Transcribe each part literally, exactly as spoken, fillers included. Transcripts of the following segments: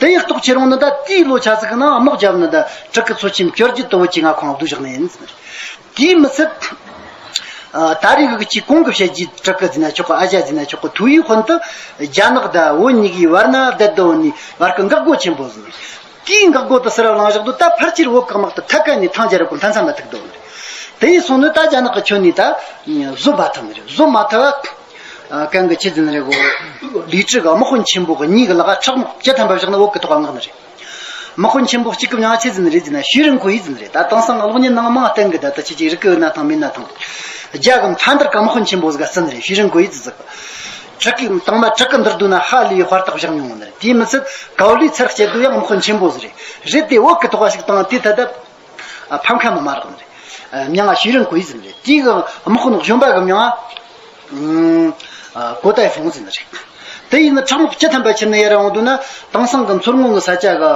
དེ་ཡི་རྟོགས་ཆེ་རུང་ནི་ད་དེའི་ལོ་ཆ་ཟིག་གི་ནང་དམག་རྒྱབ་ནི་ད་དྲུ་གུ་ཚོ་ཆེན་བཅོ་བརྒྱད་དུ་བོད་ཀྱི་མངའ་ཁོངས་བསྡུས་བཞག་ནི་ཡིན། དེའི་མི་ཚད། ཨ། ད་རེས་གི་ཅིག་གོང་གི་བཤད་རྒྱུའི་དྲུ་གུ་ཟེར་ན་ཆོག་གི། ཨ་ཞ་ཟེར་ན་ཆོག་གི། ཐུ་བོའི་དཔོན་དུ་རྒྱ་ནག་དང་བོད་གཉིས་ཀྱི་བར་ན་བསྡད་དོ་ནི་བར་གི་འགག་སྒོ་ཆེན་པོ་ཟིན། དེའི་འགག་སྒོ་དུ་སེལ་བ་ལང་བཞག་དུ་ད་ཕལ་ཆེར་བོད་གི་དམག་དུ་ཐད་ཀ་ནས་ཐང་རྒྱལ་རབས་གི་མཐའ་མཚམས་ལ་ཐུག་དོ་ནི་རེད། དེ་ཡིན་སོང་ནི་ད་རྒྱ་ནག་གི་ཁྱོན་ནས་ད་བཟོད་མ་ཐུབ་ནི་རེད། བཟོད་མ་ཐུབ། ཨ། གན་གི་ཆི་ཟིན་རེད་གོ། ལི་ཀྲི་གི་དམག་དཔོན་ཆེན་པོ་གི་གཉིས་གི་ལག་ཁྲག་དམག་བཅུ་ཐམ་པ་བཞག་ན་བོད་གི་ཐོག་མངགས་ནི་རེད། དམག་དཔོན་ཆེན་པོ་གཅིག་གི་མྱིང་ང་ཆི་ཟིན་རེད་ཟེར་ན་ཞུས་རིན་ཀུའེ་ཟིན་རེད། ད་དེང་སང་གློག་བརྙན་ནང་མང་བསྟན་གི། ད་ད་ཁྱེད་ཀྱིས་རིག་གི་ཡོད་ན་ཐང་མེད་ན་ཐང་། རྒྱ་གི་མཐའ་འདུལ་གི་དམག་དཔོན་ཆེན་པོ་ཟིག་ག་ཟིན་རེད། ཞུས་རིན་ཀུའེ་ཟིག་ག་དྲག་གི་དང་མ་དྲག་གི་འདིར་སྡོད་ན་ཧ་ལས་པའི་དཔའ་རྟགས་བཞག་མྱོང་ནི་རེད། དེའི་མི་ཚད་གའོ་ལི་ཚར་སྐྱེལ་དུ་ཡང་དམག་དཔོན་ཆེན་པོ་ཟིག་རེད། རེད་དེ་བོད་གི་ཐོག་ཞིག་བཏང་དེ་ད་ད་ཕམ་ཁ་མི་མ་རག་ནི་རེད། མྱིང་ང་ཞུས་རིན་ཀུའེ་ཟིན་རེད། དེའི་གི་དམག་དཔོན་གཞོན་པ་གི་མྱིང་ང་ཨ། གོ་ཏའི་ཧྥུང་ཟེར་ནི་རེད། དེ་ཡིན་ན་ཁྲག་དམག་བཅུ་ཐམ་པ་ཁྱེར་ནས་ཡར་འོང་དུས་ན་དེང་སང་གི་མཚོ་སྔོན་གི་ས་ཆ་གི་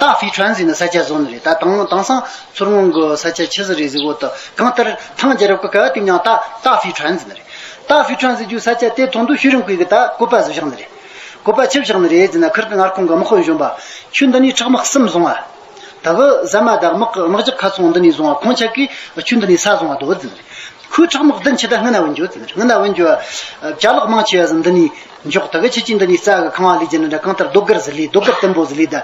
ཏཱ་ཧྥི་ཁྲོན་ཟེར་ནི་ས་ཆ་བཟོ་ནི་རེད། ད་དེང་དེང་སང་མཚོ་སྔོན་གི་ས་ཆ་ཆི་ཟིག་རེད་ཟེར་གོ་ད་གང་ལྟར་ཐང་རྒྱལ་རབས་གི་སྐབས་དེ་མྱིང་ཏཱ་ཏཱ་ཧྥི་ཁྲོན་ཟེར་ནི་རེད། ཏཱ་ཧྥི་ཁྲོན་ཟེར་རྒྱུའི་ས་ཆ་དེ་ཐོན་དུས་ཞུས་རིན་ཀུའེ་གི་ད་བཀོད་པ་ཟིག་བཞག་ནི་རེད། བཀོད་པ་ཆི་བཞག་ནི་རེད་ཟེར་ན་ཁིར་གི་མངའ་ཁོངས་གི་དམག་དཔོན་གཞོན་པ་ཁྱོད་འདི་ནས་ཁྲག་དམག་གསུམ་བཟུང་བ། ད་གི་ཟ་མ་དང་དམག་དམག་རྒྱག་ཁ་ཚོང་འདི་ནས་བཟུང་བ། ཁོང་ཆ་གིས་ཆུ་འདི་ནས་ས་བཟུང་བ་དོ་ཟིན། ཁོའི་ཁྲག་དམག་བདུན་ཆི་ད་སྔོན་ན་བུད་འགྱོ་ཟིན། སྔོན་ན་བུད་འགྱོ། ཅ་ལག་མང་ཆེ་བ་ཟིན་འདི་ནས་འཇོག་ད་གི་ཁྱེད་ཀྱིས་འདི་ནས་རྩྭ་གི་ཁང་བ་ལས་ཀྱི་འདྲ་གང་ལྟར་རྡོ་སྒར་ཟིག་ལས། རྡོ་སྒར་བརྟན་པོ་ཟིག་ལས། ད་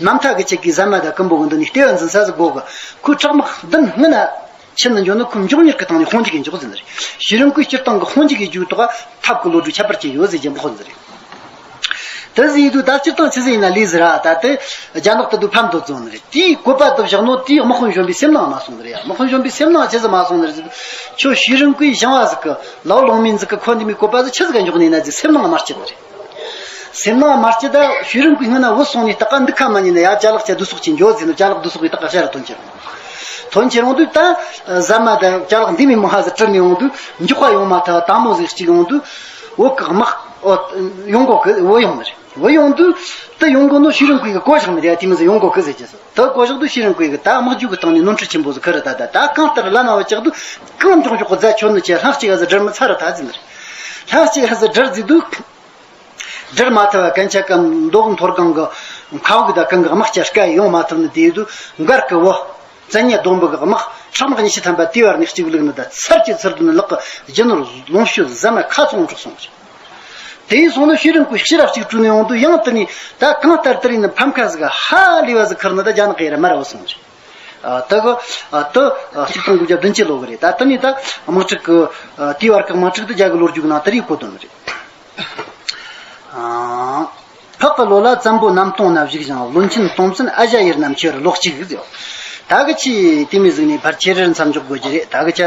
ནམ་ཐག་གི་ཆེད་ཀྱི་ཟ་མ་དང་ཀུན་པོ་གི་འདི་ནས་ལྟེ་བ་འཛིན་ས་ཟིག་དགོ་གི། ཁོའི་ཁྲག་དམག་བདུན་སྔོན་ན་ཕྱིན་ནས་འཇོག་ནི་ཁོའི་མགྱོགས་མྱུར་གི་སྟེང་ནས་དཔུང་འཇུག་གི་འཇོག་ཟིན། ཞུས་རིན་ཀུའེ་སྤྱིར་བཏང་གི་དཔུང་འཇུག་གི་རྒྱུ་དོག་ཐབས་ཀྱི་བློ་གྲོས་ཁྱད་པར་ཅན་ཡོད་ཟེར་གྱི་དམག་དཔོན་ཟིག་རེད། དེ་ཟིག་ཡིན་དུས་ད་སྤྱིར་བཏང་ཆི་ཟིག་ཡིན་ན་ལས་ཟིག་ར། ད་དེ་རྒྱ་ནག་ཏུ་དུ་ཕམ་དུ་བརྫོན་ནི་རེད། དེའི་བཀོད་པ་དུ་བཞག་ནོ་དེའི་དམག་དཔོན་གཞོན་པའི་སེམས་ནང་མ་སོང་ནི་རེད། དམག་དཔོན་གཞོན་པའི་སེམས་ནང་ཆི་ཟིག་མ་སོང་ནི་རེད་ཟེར། ཁྱོད་ཞུས་རིན་ཀུའེ་ཞང་བ་ཟིག་གི་ལའོ་ལུང་མིན་ཟིག་གི་ཁོ་འདི་མོའི་བཀོད་པ་ཟིག་ཆི་ཟིག་ག་འཇོག་ནི་ཡིན་ན་ཟེར་སེམས་ནང་མ་སྐྱིད་ནི་རེད། སེམས་ནང་མ་སྐྱིད། ད་ཞུས་རིན་ཀུའེ་སྔོན་ན་བུད་སོང་ནི་ད་ག་འདི་ཁ་མ་ཉན་ནི་ཡ། ཅ་ལག་ཆ་བསྡུ་གསོག་ཅིག་འགྱོ་ཟེར་ནི། ཅ་ལག་བསྡུ་གསོག་གི་ད་ག་ཤ་ར་ཐོན་ཁྱེར་ཐོན་ཁྱེར་འོང་དུས་ད་ཟ་མ་ད་ཅ་ལག་འདི་མི་མང་ཧ་ཟིག་བྲི་ནས་འོང་དུས་མགྱོགས་པ་ཡོང་མ་ཐག་དང་མོ་ཟིག་གཅིག་འོང་དུས་བོད་གི་དམག་ཨོ་ཡོང་གོ་གི། བོད་ཡོང་ནི་རེད། བོད་ཡོང་དུས་ད་ཡོང་གོ་ནོ་ཞུས་རིན་ཀུའེ་གི་གོ་བཞག་ནི་རེད། དེ་མི་ཟིག་ཡོང་གོ་གི་ཟེར་གྱི་སོ། ད་གོ་བཞག་དུས་ཞུས་རིན་ཀུའེ་གི་ད་དམག་རྒྱུག་གི་སྟེང་ནས་ནོར་འཁྲུལ་ཆེན་པོ་ཟིག་ཁུར་ར། ད་ད་ད་གང་ལྟར་བླ་མ་བ་ཅག་དུས་གང་མགྱོགས་མགྱོགས་གི་རྫ་ཆོད་ནི་ཆེ། ལྷན་གཅིག་ཨ་ཟིག་སྒྲིལ་མི་ཚར་ར་ད་ཟིན་ནི་རེད། ལྷན་གཅིག་ཨ་ཟིག་སྒྲིལ་ཟིག་དུས། སྒྲིལ་མ་ཐུབ་པ་གན་ཆ་གི་མདོ་མཐོ་སྒང་གི་མཁའ་དབུགས་དང་གང་གི་དམག་ཆ་སྐད་ཡོང་མ་ཐུབ་ནི་དེ་དུས་མགར་གི་བུ་བཙན་ཉི་སྡོང་པོ་གི་དམག་ཁྲག་དམག་ཉི་ཤུ་ཐམ་པ་དེའི་བར་ནས་གཅིག་བླུགས་ནི་ད་ཚར་གྱི་ཚུར་དུ་ནི་ལག་གི་རྒྱུ་ནོར་ལོངས་སྤྱོད་ཟ་མ་ཁ་ཚོང་འཕྲོག་སོང་ཟིག་དེ་ཡིན་སོང་ནི་ཞུས་རིན་ཀུའེ་ཕྱིར་ར་གཅིག་བྲོས་ནས་འོང་དུས་ཡང་དེ་ནས་ད་གང་ལྟར་དེ་རིང་ནི་ཕམ་ཁ་ཟིག་ཧ་ལས་པ་ཟིག་ཁུར་ནི་ད་རྒྱ་ནག་གི་ཡ་ར་མར་བུད་སོང་ཟིག་ཨ། དེ་གི་ཨ། དེ་ཨ། གཅིག་སྟོང་དགུ་བརྒྱ་བདུན་ཅུ་ལོ་གི་རེད། ད་དེ་ནས་ད་དམག་འཁྲུག་གི་ཨ། དེའི་བར་གི་དམག་འཁྲུག་དེ་རྒྱ་གི་ལོ་རྒྱུས་གི་ནང་དེ་རིགས་བཀོད་དོན་རེད། ཨ། ཕག་གི་ལོ་ལ་བཙན་པོ་གནམ་སྟོང་ན་བཞུགས་ཤིང་། བློན་ཆེན་སྟོང་བཙན་ཨ་ཞ་ཡུལ་རྣམས་ཆོས་ར་ལོག་ཅིག་ཟེར། ད་གི་ཆི་དེ་མི་ཟིག་ནས་ཕར་ཆེ་རེར་མཚམས་འཇོག་དགོས་ཀྱི་རེད། ད་གི་ཆ་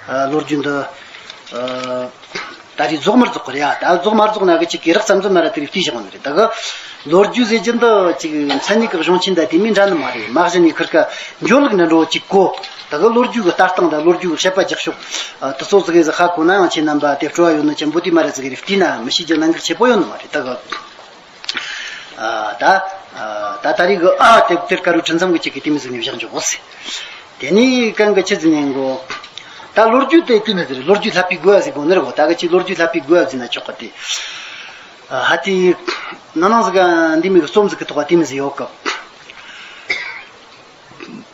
ཨ། ལོ་རྒྱུས་འདི་ཨ། ད་རེས་རྫོགས་མར་རྫོགས་གི་རེད་ཡ། ད་རྫོགས་མར་རྫོགས་ན་གི་ཅིག་གི་རགས་ཙམ་ཙམ་མ་ར་དེ་རིགས་བལྟས་བཞག་ནི་རེད། ད་གི་ལོ་རྒྱུས་ཟེར་གྱི་འདི་ཅིག་མཚན་ཉིད་ཀྱི་གཞུང་ཆེན་ད་དེ་མི་འདྲ་ནི་མ་རེད། མ་གཞི་ནས་ཁིར་ཀ་འགྱོ་ལུགས་འདྲ་འགྲོ་ཅིག་གོ། ད་གི་ལོ་རྒྱུས་ཀྱི་ལྟ་སྟངས་དང་ལོ་རྒྱུས་ཀྱི་བཤད་པ་རྒྱག་ཕྱོགས་དེ་ཚོ་ཟིག་གི་ཟིག་ཧ་གོ་ན་ཡང་ཁྱེད་རྣམ་པ་དེ་སྤྲོ་བ་ཡོད་ནི་ཅན་པོ་དེ་མ་ར་ཟིག་གི་རེད། བལྟས་ན་མི་ཤེས་རྒྱུ་གནད་འགག་ཆེ་པོ་ཡོད་ནི་མ་རེད། ད་གི་ཨ། ད་ཨ། ད་ད་རེས་གི་ཨ། དེབ་ཐེར་དཀར་པོའི་ཁྲི་མཚམས་གི་ཅིག་གི་དེ་མི་ཟིག་ནས་བཞག་འཇོག་གོ་ཟེར། དེ་ནས་གང་གི་ཆི་ཟིག་ནས་གོ། ད་ལོ་རྒྱུས་དེ་དེ་ནི་ཟེར། ལོ་རྒྱུས་བསླབ་པའི་དགོས་པ་ཟེར་གོ་ནི་རེད་གོ། ད་གི་ཅིག་ལོ་རྒྱུས་བསླབ་པའི་དགོས་པ་ཟེར་ན་ཆོག་གི་དེ། ཨ། ཧ་དེ་ནང་ནང་ཟིག་ག་འདི་མི་གི་རྩོམ་ཟིག་གི་ཐོག་ག་དེ་མི་ཟིག་ཡོད་གི།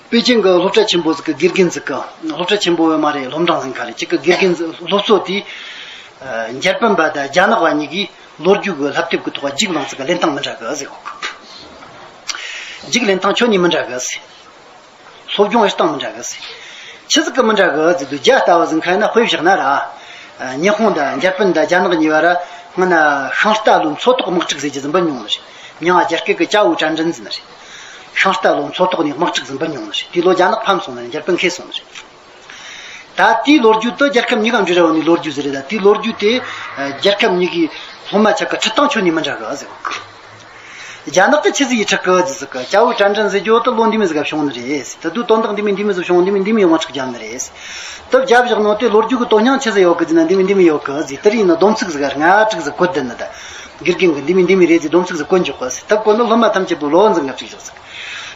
པེ་ཅིང་གི་སློབ་གྲྭ་ཆེན་པོ་ཟིག་གི་དགེ་རྒན་ཟིག་གི། སློབ་གྲྭ་ཆེན་པོ་ཡོད་མ་རེད། སློབ་འབྲིང་ཟིག་ག་རེད། ཅིག་གི་དགེ་རྒན་ཟིག་སློབ་གཙོ་དེས་ཨ། འཇར་པན་པ་དང་རྒྱ་ནག་པ་གཉིས་ཀྱིས་ལོ་རྒྱུས་ཀྱི་བསླབ་དེབ་ཀྱི་ཐོག་རྒྱུགས་བླངས་ཚིག་གི་ལེན་སྟངས་མི་འདྲ་གི་ཟེར་གོ། རྒྱུགས་ལེན་སྟངས་ཁྱོན་ནས་མི་འདྲ་གི་ཟེར། སློབ་སྦྱོང་བྱེད་སྟངས་མི་འདྲ་གི་ཟེར། ཆི་ཟིག་གི་མི་འདྲ་གི་ཟེར་དུས་རྒྱ་ལྟ་བུ་ཟིག་ཁ་ན་དཔེ་བཞག་ན་ར། ཨ། ཉི་ཧོང་དང་འཇར་པན་དང་རྒྱ་ནག་གཉིས་བར་སྔོན་ན་ཤིང་རྟ་ལོའི་མཚོ་ཐོག་དམག་འཁྲུག་ཟེར་རྒྱུ་ཟིག་འབུད་མྱོང་ནི་རེད། མྱིང་ང་རྒྱ་སྐད་ཀྱི་ཅའོ་ཀྲན་ཀྲན་ཟེར་ནི་རེད། ཤིང་རྟ་ལོའི་མཚོ་ཐོག་ནས་དམག་འཁྲུག་ཟིག་འབུད་མྱོང་ནི་རེད། དེའི་ལོ་རྒྱ་ནག་ཕམ་སོང་ནི་རེད། འཇར་པན་ཁེ་སོང་ནི་རེད། ད་དེའི་ལོ་རྒྱུས་དེ་རྒྱལ་ཁབ་གཉིས་ཀ་འབྲེལ་བ་ཡོད་ནི་ལོ་རྒྱུས་ཟིག་རེད། ད་དེའི་ལོ་རྒྱུས་དེ་རྒྱལ་ཁབ་གཉིས་ཀའི་སློབ་མ་ཆ་གི་ཁྲིད་སྟངས་ཁྱོན་ནས་མི་འདྲ་གི་ཟེར། རྒྱ་ནག་ཏུ་ཆི་ཟིག་ཡིས་ཁྲིད་གི་ཟེར་གི། ཅའོ་ཀྲན་ཀྲན་ཟེར་རྒྱུ་དེ་ལོ་འདི་མོ་ཟིག་ག་བྱུང་ནི་རེད་ཟེར། ད་དུང་དོན་དག་འདི་མོ་འདི་མོ་ཟིག་བྱུང་། འདི་མོ་འདི་མོ་ཡོང་བ་ཁྲིད་རྒྱབ་ནི་རེད་ཟེར། དེ་རྒྱབ་བཞག་ནོ་དེ་ལོ་རྒྱུས་གི་དོན་སྙིང་ཆི་ཟིག་ཡོད་གི་ཟེར་ན་འདི་མོ་འདི་མོ་ཡོད་གི་ཟེར། དེ་རིང་ནི་སྡོམ་ཚིག་ཟིག་ལྔ་དྲུག་ཟིག་བཀོད་བསྡད་ནི། ད་དགེ་རྒན་གི་འདི་མོ་འདི་མོ་རེད་ཟེར་སྡོམ་ཚིག་ཟིག་བཀོད་འཇོག་གི་ཟེར། ད་བཀོད་ནི་སློབ་མ་ཐམས་ཅད་པོ་ལོ་འཛིན་ག་ཁྲིད་འཇོག་ཟེར།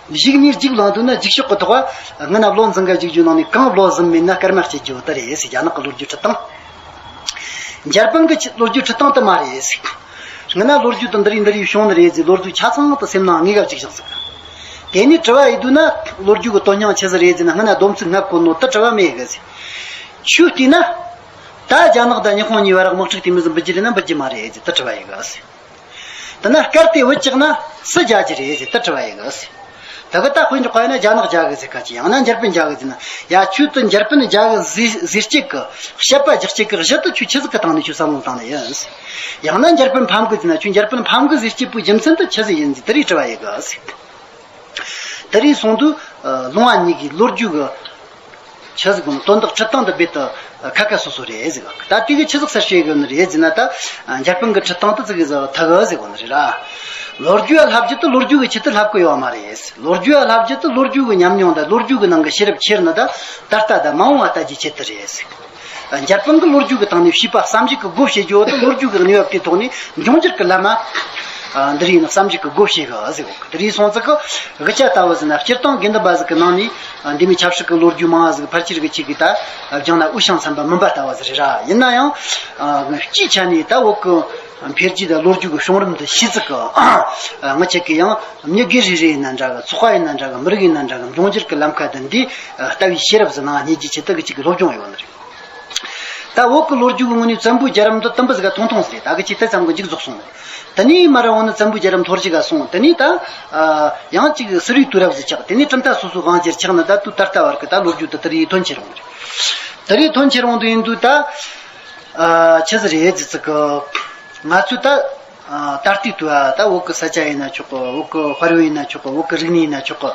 གཞུག་ནས་རྒྱུགས་བླངས་དུས་ན་རྒྱུགས་ཤོག་གི་ཐོག་སྔ་ན་བློ་འཛིན་ག་རྒྱུགས་རྒྱུ་ནང་ནས་གང་བློ་ཟིན་མེད་ན་སྐར་མ་སྐྱེལ་རྒྱུ་དེ་རེད་ཟེར། རྒྱ་ནག་གི་ལོ་རྒྱུས་ཁྲིད་སྟངས། འཇར་པན་གི་ལོ་རྒྱུས་ཁྲིད་སྟངས་དེ་མ་རེད་ཟེར། སྔ་ན་ལོ་རྒྱུས་དང་འདི་རིགས་འདི་རིགས་བྱུང་ནི་རེད་ཟེར། ལོ་རྒྱུས་ཆ་ཚང་དུ་སེམས་ནང་ངེས་ག་བཅུག་བཞག་ཟིག། དེ་ནས་དྲི་བ་ཡེ་དུས་ན་ལོ་རྒྱུས་ཀྱི་དོན་སྙིང་ཆི་ཟིག་རེད་ཟེར་ན། སྔ་ན་སྡོམ་ཚིག་ལྔ་བཀོད་ནོ་དེ་དྲི་བ་མེད་གི་ཟེར། ཆོས་བལྟས་ན། ད་རྒྱ་ནག་དང་ཉི་ཧོང་གཉིས་བར་དམག་འཁྲུག་དེ་མོ་ཟིག་འབུད་རྒྱུ་རེད་ན་འབུད་རྒྱུ་མ་རེད་ཟེར། དེ་དྲི་བ་ཡེ་གི་ཟེར། དེ་ན་སྐར་དེ་བུད་བཅུག་ན་སུ་རྒྱག་རྒྱུ་རེད་ཟེར། དེ་དྲི་བ་ཡེ་གི་ཟེར། ད་གི་ད་དཔེ་འཇོག་ག་ཡིན་ན་རྒྱ་ནག་རྒྱག་གི་ཟེར་ག་ཅི། ཡང་ན་འཇར་པན་རྒྱག་གི་ཟེར་ན། ཡ་ཁྱོད་དེ་འཇར་པན་རྒྱག་གི་ཟེར་ཟེར་སྐད་གི། དཔྱད་པ་རྒྱག་སྐད་གི་གཞི་དེ་ཁྱོད་ཆི་ཟིག་གི་སྟེང་ནས་ཁྱོད་བསམ་བློ་བཏང་ནི་ཡིན་ཟེར། ཡང་ན་འཇར་པན་ཕམ་གི་ཟེར་ན། ཁྱོད་འཇར་པན་ཕམ་གི་ཟེར་སྐྱེས་པོའི་རྒྱུ་མཚན་དེ་ཆི་ཟིག་ཡིན་ཟེར། དེ་རིགས་དྲི་བ་ཡེ་གི་ཟེར། དེ་རིགས་སོང་དུས་ལུང་བ་གཉིས་ཀྱི་ལོ་རྒྱུས་ཀྱི་ཆི་ཟིག་གོ་ནོ་དོན་དག་འཁྲིལ་སྟངས་དེ་རྦད་དེ་ཁ་ཁ་སོ་སོ་རེད་ཟེར་གི། ད་དེ་གི་ཆི་ཟིག་གསལ་བཤད་ཡོད་ནི་རེད་ཟེར་ན། ད་འཇར་པན་གྱི་འཁྲིལ་སྟངས་དེ་ཙི་གི་ཟིག་ཐ་གི་ཟེར་གོ་ནི་རེད་ར། ལོ་རྒྱུས་ལ་བསླབ་རྒྱུ་དེ་ལོ་རྒྱུས་ཀྱི་ཆེད་དུ་བསླབ་གི་ཡོད་མ་རེད། ལོ་རྒྱུས་ལ་བསླབ་རྒྱུ་དེ་ལོ་རྒྱུས་ཀྱི་ཉམས་མྱོང་དང་ལོ་རྒྱུས་ཀྱི་ནང་གི་ཤེས་རབ་ཁྱེར་ནི་དང་། ད་ལྟ་དང་མ་འོངས་པ་ལྟ་རྒྱུའི་ཆེད་དུ་རེད་ཟེར། འཇར་པན་གྱི་ལོ་རྒྱུས་ཀྱི་སྟེང་ནས་བྱིས་པ་བསམ་གཞིག་གི་སྒོ་ཕྱེ་རྒྱུ་དེ་ལོ་རྒྱུས་ཀྱི་གནས་བབ་དེའི་ཐོག་ནས་འབྱུང་འགྱུར་གྱི་ལམ། ཨ། འདི་རིགས་ནི་བསམ་གཞིག་གི་སྒོ་ཕྱེ་གི་ཟེར་གོ། དེ་རིགས་སོང་ཙི་གི་དབུ་ཆ་ལྟ་བུ་ཟེར་ན། སྤྱིར་བཏང་དགེ་འདུན་པ་ཟིག་གི་ནང་ནས་འདི་མོའི་ཆབ་སྲིད་ཀྱི་ལོ་རྒྱུས་མང་ཟིག་ཕལ་ཆེར་གི་ཆེད་ཀྱི་ད་སྦྱངས་ན་དབུས་ཤང་ཚན་པ་མིན་པ་ལྟ་བུ་ཟིག་རེད་ར། ཡིན་ན་ཡང་། ཨ། སྤྱིའི་ཆ་ནས་ད་བོད་གི་འཕེལ་རྒྱས་དང་ལོ་རྒྱུས་ཀྱི་བྱུང་རིམ་འདི་ཤེས་ཚིག་གི། ང་ཆ་གི་ཡང་མྱི་སྒེར་རེ་རེ་ཡིན་ན་འདྲ་གི། ཚོགས་པ་ཡིན་ན་འདྲ་གི། མི་རིགས་ཡིན་ན་འདྲ་གི། འབྱུང་འགྱུར་གྱི་ལམ་ཁ་འདི་འདི་ལྟ་བའི་ཤེས་རབ་ཟིག་ནང་རྙེད་རྒྱུའི་ཆེད་དུ་གི་ཅིག་གི་སློབ་སྦྱོང་ཡོད་ནི་རེད། ད་བོད་ཀྱི་ལོ་རྒྱུས་ཀྱི་ངོས་ནས་བཙན་པོའི་རྒྱལ་རབས་འདི་དུམ་བུ་ཟིག་ག་ཐུང་ཐུང་ཟིག་རེད། ད་གི་ཅིག་དེ་ཙམ་གི་མཇུག་རྫོགས་སོང་ནི་རེད། དེ་ནས་མར་འོང་ནི་བཙན་པོའི་རྒྱལ་རབས་འཐོར་རྒྱུ་ག་སོང་། དེ་ནས་ད་ཡང་ཅིག་སི་རུའི་དུས་རབས་ཟིག་ཆགས། དེ་ནས་གྲུབ་མཐའ་སོ་སོའི་དབང་སྒྱུར་ཆགས་ནི། ད་དུས་ད་ལྟ་བར་གི་ད་ལོ་རྒྱུས་དེ་དེ་རིགས་ཐོན་ཁྱེར་འོང་ནི་རེད། དེ་རིགས་ཐོན་ཁྱེར་འོང་དུས་ཡིན་དུས་ད། ཨ། ཆི་ཟིག་རེད་ཟེར་ཙི་གི། ང་ཚོས་ད། ཨ། ད་ལྟའི་དུས། ཨ། ད་བོད་གི་ས་ཆ་ཡིན་ན་ཆོག་གི། བོད་གི་དཔལ་ཡོན་ཡིན་ན་ཆོག་གི། བོད་གི་རིག་གནས་ཡིན་ན་ཆོག་གི།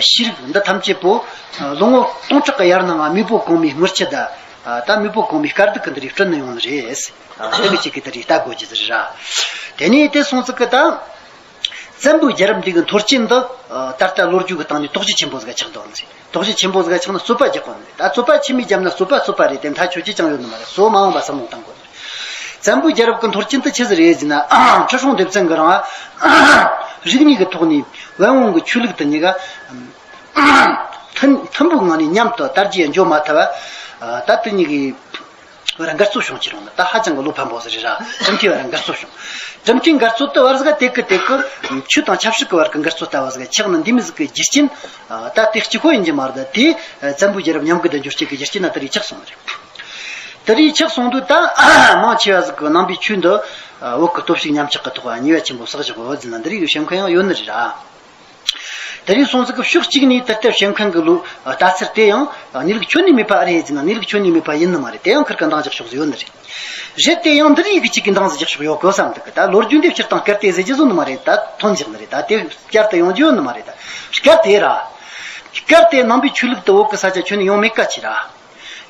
ཤེས་རིག་འདི་ཐམས་ཅད་པོ། ཨ། ལོ་ངོ་སྟོང་ཕྲག་གི་ཡར་ནང་མེས་པོ་གོང་མའི་དངུལ་ཆུ་དང་། ཨ། ད་མེས་པོ་གོང་མའི་དཀའ་སྡུག་གི་འདི་རིགས་བསྐྲུན་ནས་ཡོང་ནི་རེད། ཨ། དེ་གི་ཅིག་གི་དེ་རིགས་ལྟ་དགོས་རྒྱུ་ཟིག་རེད་ར། དེ་ནས་དེ་སོང་ཙི་གི་ད། བཙན་པོའི་རྒྱལ་རབས་འདི་གི་འཐོར་རྐྱེན་འདི། ཨ། ད་ལྟ་ལོ་རྒྱུས་ཀྱི་སྟེང་ནས་དོགས་གཞི་ཆེན་པོ་ཟིག་ཆགས་འདུག་ཟེར། དོགས་གཞི་ཆེན་པོ་ཟིག་ཆགས་ན་རྩོད་པ་རྒྱག་དགོས་ནི་རེད། ད་རྩོད་པ་ཆི་མོ་བརྒྱབ་ན་རྩོད་པ་རྩོད་པ་རེད་དེ། མཐའ་ཆོད་རྒྱུ་ཅང་ཡོད་ནི་མ་རེད། གཙོ་བོ་མ་འོངས་པ་བསམ་བློ་བཏང་དགོས་ནི་རེད། བཙན་པོའི་རྒྱལ་རབས་ཀྱི་འཐོར་རྐྱེན་དེ་ཆི་ཟིག་རེད་ཟེར་ན། ཁྲི་སྲོང་ལྡེ་བཙན་གྱི་རིང་། རིག་གནས་ཀྱི་ཐོག་ནས་བན་བོན་གྱི་ཆོས་ལུགས་དེ་གཉིས་ཀ་མཐུན་མཐུན་པོའི་ངང་ནས་མཉམ་དུ་དར་རྒྱས་འགྱོ་མ་ཐུབ་པ། ད་དེ་གཉིས་ཀྱི་བར་འགལ་རྩོད་བྱུང་ཁྱེར་འོང་ན། ད་ཧ་ཅང་གི་བློ་ཕམ་པོ་ཟིག་རེད་ར། གྲུབ་མཐའི་བར་འགལ་རྩོད་བྱུང་། གྲུབ་མཐའི་འགལ་རྩོད་དེ་བར་ཟིག་དེ་གི་དེ་གི་ཆོས་དང་ཆབ་སྲིད་ཀྱི་བར་གྱི་འགལ་རྩོད་ལྟ་བུ་ཟིག་ཆགས་ནི་འདི་མོ་ཟིག་གི་རྒྱུ་རྐྱེན། ད་དེ་གཅིག་པོ་ཡིན་གྱི་མ་རེད། ད་དེ་བཙན་པོའི་རྒྱལ་རབས་ཉམས་རྒུད་དུ་འགྱུར་རྐྱེན་གྱི་རྒྱུ་རྐྱེན་ན་དེ་རིགས་ཆགས་སོང་ནི་རེད། དེ་རིགས་ཆགས་སོང་དུས་ད་མང་ཆེ་བ་ཟིག་གི་ནང་པའི་ཆོས་འདི་བོད་ཀྱི་སྟོབས་ཤུགས་ཉམས་ཆག་གི་ཐོག་ཉེས་པ་ཆེན་པོ་བསགས་བཞག་ཡོད་ཟེར་ན་འདི་རིགས་ཀྱི་བཤད་མཁན་ཡང་ཡོད་ནི་རེད་ར། དེ་རིང་སོང་ཙི་གི་ཕྱོགས་གཅིག་ནས་དེ་ལྟར་བཤད་མཁན་གྱི་ལོ་ལྟ་ཚུལ་དེ་ཡང་གནས་ལུགས་ཁྱོན་ནས་མེད་པ་ཨེ་རེད་ཟེར་ན། གནས་ལུགས་ཁྱོན་ནས་མེད་པ་ཡིན་ནི་མ་རེད། དེ་ཡང་ཁིར་ག་འདང་རྒྱག་ཕྱོགས་སུ་ཡོད་ནི་རེད། རེད། དེ་ཡང་འདི་རིགས་ཀྱི་གཅིག་གི་འདང་ཟིག་རྒྱག་ཕྱོགས་ཡོད་གི་བསམ་འདུག་གི། ད་ལོ་རྒྱུས་འདི་སྤྱིར་བཏང་སྐད་དེ་ཟེར་རྒྱུ་བཟོ་ནི་མ་རེད། ད་ཐོན་བཞག་ནི་རེད། ད་དེ་བསྐྱར་དུ་ཡོང་རྒྱུ་ཡོད་ནི་མ་རེད། ད་སྐད་དེ་ར། སྐད་དེ་ནང་པའི་ཆོས་ལུགས་དེ་བོད་ཀྱི་ས་ཆ་ཁྱོན་ནས་ཡོང་མེད་ཀ་ཆེ་ར།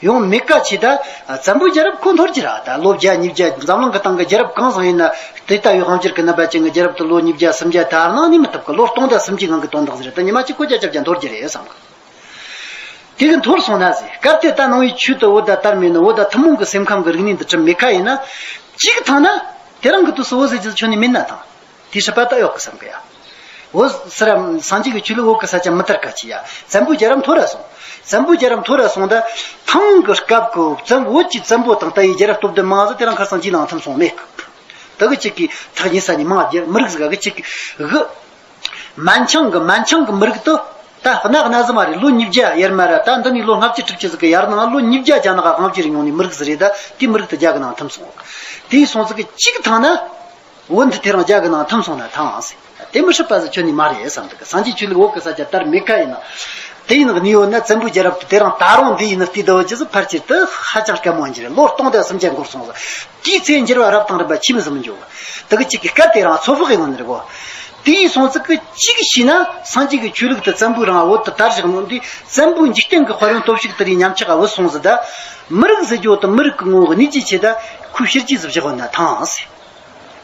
ཡོང་མེད་ཀ་ཆེ། ད་བཙན་པོའི་རྒྱལ་རབས་ཁོ་འཐོར་གྱི་ར། ད་ལོ་བརྒྱ་ཉིས་བརྒྱ་འཛམ་གླིང་གི་སྟེང་གི་རྒྱལ་རབས་གང་ཟིག་ཡིན་ན། དེ་ལྟ་བུའི་དབང་སྒྱུར་གྱི་རྣམ་པ་ཅན་གྱི་རྒྱལ་རབས་དེ་ལོ་ཉིས་བརྒྱ་སུམ་བརྒྱ་དར་ནའང་ནི་མི་ཐུབ་གི། ལོ་སྟོང་དང་སུམ་བརྒྱའི་ནང་གི་དོན་དག་ཟིག་རེད། ད་ཉི་མ་གཅིག་ཁོ་བརྒྱ་ཆ་བརྒྱ་འཐོར་གྱི་རེད་བསམ་གི། དེ་གི་འཐོར་སོང་ན་ཟེར། སྐབས་དེ་ད་ནང་པའི་ཆོས་དེ་བོད་ད་དར་མེད་ནི། བོད་ད་ཐུན་མོང་གི་སེམས་ཁམས་ཀྱི་རིག་གནས་འདི་གྲུབ་མེད་ཁ་ཡིན་ན། གཅིག་ཐང་ན་དེ་རིང་གི་དུས་སུ་བོད་ཟེར་རྒྱུ་ཁྱོན་ནས་མེད་ན་ཐང་། དེའི་སྲིད་པ་ད་ཡོད་གི་བསམ་གི་ཡ། བོད་ཟེར་ར་སངས་རྒྱས་ཀྱི་ཆོས་ལུགས་བོད་ཀྱི་ས་ཆ་མི་དར་ཁ་ཆེ་ཡ། བཙན་པོའི་རྒྱལ་རབས་འཐོར་ར་སོང་། བཙན་པོའི་རྒྱལ་རབས་འཐོར་ར་སོང་། ད་ཐང་གི་སྐབས་ཀྱི་བཙན། བོད་ཀྱི་བཙན་པོ་དང་ལྟ་བུའི་རྒྱལ་རབས་སྟོབས་ལྡན་མང་ཟིག་དེ་རིང་ཁ་སང་ཅིའི་ནང་ཐིམ་སོང་མེད་གི། ད་གི་གཅིག་གིས་ཐག་ཉེ་ས་ནས་མང་རྒྱུ། མི་རིགས་ཟིག་ག་གི་གཅིག་གི་གི། མན་ཆང་གི། མན་ཆང་གི་མི་རིགས་དེ་ད་གནའ་གནའ་ཟིག་མ་རེད། ལོ་ཉིས་བརྒྱ་ཡར་མར་ར། ད་འདི་ནས་ལོ་ལྔ་བཅུ་དྲུག་ཅུ་ཟིག་གི་ཡར་ནང་ལོ་ཉིས་བརྒྱ་རྒྱ་ནག་ག་དབང་སྒྱུར་མྱོང་ནི་མི་རིགས་ཟིག་རེད། ད་དེ་མི་རིགས་དེ་རྒྱ་གི་ནང་ཐིམ་སོང་། དེ་སོང་ཟིག་གི་གཅིག་ཐང་ན། བོད་འདི་དེ་རིང་རྒྱ་གི་ནང་ཐིམ་སོང་ན་ཐང་ཟེར། དེ་མི་སྲིད་པ་ཟིག་ཁྱོན་ནས་མ་རེད་བསམ་འདུག་གི། སངས་རྒྱས་ཆོས་ལུགས་བོད་གི་ས་ཆ་དར་མེད་ཁ་ཡིན་ན། དེ་ཡིན་ནི་ཡོད་ན་བཙན་པོའི་རྒྱལ་རབས་དེ་དེ་རིང་ད་རུང་འདི་ཡིན་ནི་བལྟས་བསྡད་རྒྱུ་ཟིག་ཕལ་ཆེར་དུ་ཧ་ཅང་དཀའ་མོ་ཡིན་གྱི་རེད། ལོ་སྟོང་དང་སུམ་བརྒྱ་འགོར་སོང་ཟིག། དེའི་ཚེ་འགྱུར་བ་རབ་དང་རིམ་པ་ཆི་མོ་ཟིག་མི་འགྱུར་བ། དེ་གི་གཅིག་གི་སྐབས་དེ་རིང་ཚོད་དཔག་ཡིན་ནི་རེད་གོ། དེ་ཡིན་སོང་ཙི་གི་གཅིག་བྱས་ན་སངས་རྒྱས་ཀྱི་ཆོས་ལུགས་དེ་བཙན་པོའི་རིང་བོད་དུ་དར་བཞག་ནོ་འདི་བཙན་པོའི་འཇིག་རྟེན་གྱི་དཔལ་ཡོན་སྟོབས་ཤུགས་དེ་རིགས་ཉམས་ཆག་ག་བུད་སོང་ཟིག། ད་མི་རིགས་ཟེར་རྒྱུ་དེ་མི་རིགས་ཀྱི་ངོ་བོ་གནས་རྒྱུའི་ཆེད་དུ་ཁོས་ཕྱིར་རྒྱས་ཟིག་བཞག་ཡོད་ན་ཐང་ཟེར།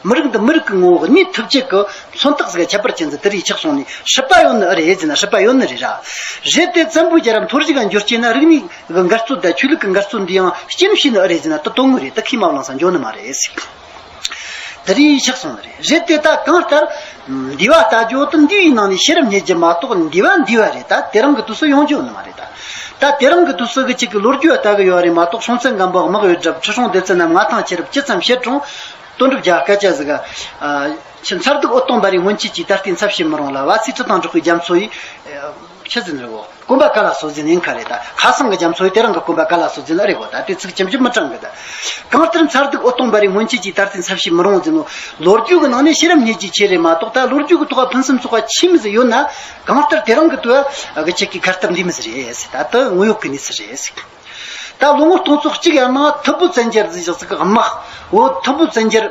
མི་རིགས་འདི་མི་རིགས་ཀྱི་ངོ་བོ་གནས་ཐུབ་ཆེད་ཀྱི་མཚོན་རྟགས་ཟིག་ཁྱད་པར་ཅན་ཟིག་དེ་རིགས་ཆགས་སོང་ནས་སྲིད་པ་ཡོད་ནི་ཨེ་རེད་ཟེར་ན་སྲིད་པ་ཡོད་ནི་རེད་ར། རེད་དེ་བཙན་པོའི་རྒྱལ་རབས་འཐོར་རྒྱུ་ག་འགྱུར་རྐྱེན་ན་རིག་གནས་ཀྱི་འགལ་རྩོད་དང་ཆོས་ལུགས་ཀྱི་འགལ་རྩོད་འདི་ཡང་རྐྱེན་བྱས་ནི་ཨེ་རེད་ཟེར་ན་དེ་དོན་དངོས་རེད། དེ་ཁས་མ་བླངས་ས་འགྱོ་ནི་མ་རེད་ཟེར། དེ་རིགས་ཆགས་སོང་ནི་རེད། རེད་དེ་ད་གང་ལྟར་འདུལ་བ་ལྟ་རྒྱུ་དེ་འདུལ་བའི་ནང་ནས་ཤེས་རབ་རྙེད་རྒྱུ་མ་གཏོགས་འདུལ་བ་འདུལ་བ་རེད། ད་དེ་རིང་གི་དུས་སུ་ཡོང་རྒྱུ་ཡོད་ནི་མ་རེད། ད་ད་དེ་རིང་གི་དུས་སུ་གི་གཅིག་གི་ལོ་རྒྱུས་ལ་ལྟ་གི་ཡོད་རེད་མ་གཏོགས། སྲོང་བཙན་སྒམ་པོ་དམག་ཡོད་གྲབས། ཁྲི་སྲོང་ལྡེ་བཙན་ན་མངའ་ཐང་ཁྱེར་རབས་ཅི་ཙམ་བྱེད་རུང་། དོན་གྲུབ་རྒྱལ་བ་སྐད་ཆ་ཟིག་ག་ཆུ་མཚར་སྡུག་འོད་སྟོང་འབར་བའི་སྔོན་ཆད་ཀྱི། ད་ལྟའི་མཚམས་བྱེད་མི་རུང་ལ། བ་ཚྭའི་དྲི་དང་འགྲོགས་པའི་རྒྱ་མཚོ་ཡིས། ཆི་ཟིག་རེད་གོ། གོམ་པ་ག་ལ་སོ་ཟིན་ཡིན་ཁ་རེད། ད་ཁ་སང་གི་རྒྱ་མཚོ་ཡིས་དེ་རིང་གི་གོམ་པ་ག་ལ་སོ་ཟིན་ཨེ་རེད་གོ། ད་དེ་ཚིག་ཇི་བཞིན་མི་དྲང་གི། ད་གང་ལྟར་མཚར་སྡུག་འོད་སྟོང་འབར་བའི་སྔོན་ཆད་ཀྱི། ད་ལྟའི་མཚམས་བྱེད་མི་རུང་ཟིན་ནོ། ལོ་རྒྱུས་ཀྱི་ནང་ནས་ཤེས་རབ་བརྙེས་རྒྱུའི་ཆེད་རེད་མ་གཏོགས། ད་ལོ་རྒྱུས་ཀྱི་ཐོག་ཕུན་སུམ་ཚོགས་པ་ཆེ་མི་ཟིག་ཡོད་ན། གང་ལྟར་དེ་རིང་གི་དུས་གི་ཆེད་ཀྱི་ཁ་གཏད་འདི་མི་ཟིག་རེད། ད་ལྟ་དངོས་ཡོད་ཀྱི་གནས་ཚུལ་རེད། ད་ལོ་ངོ་སྟོང་ཚོ་གཅིག་ཡར་མ་ཐུ་བྷོད་བཙན་རྒྱལ་ཟེར་ཞིག་ཟིག་གི་དམག་འོ་ཐུ་བྷོད་བཙན་རྒྱལ་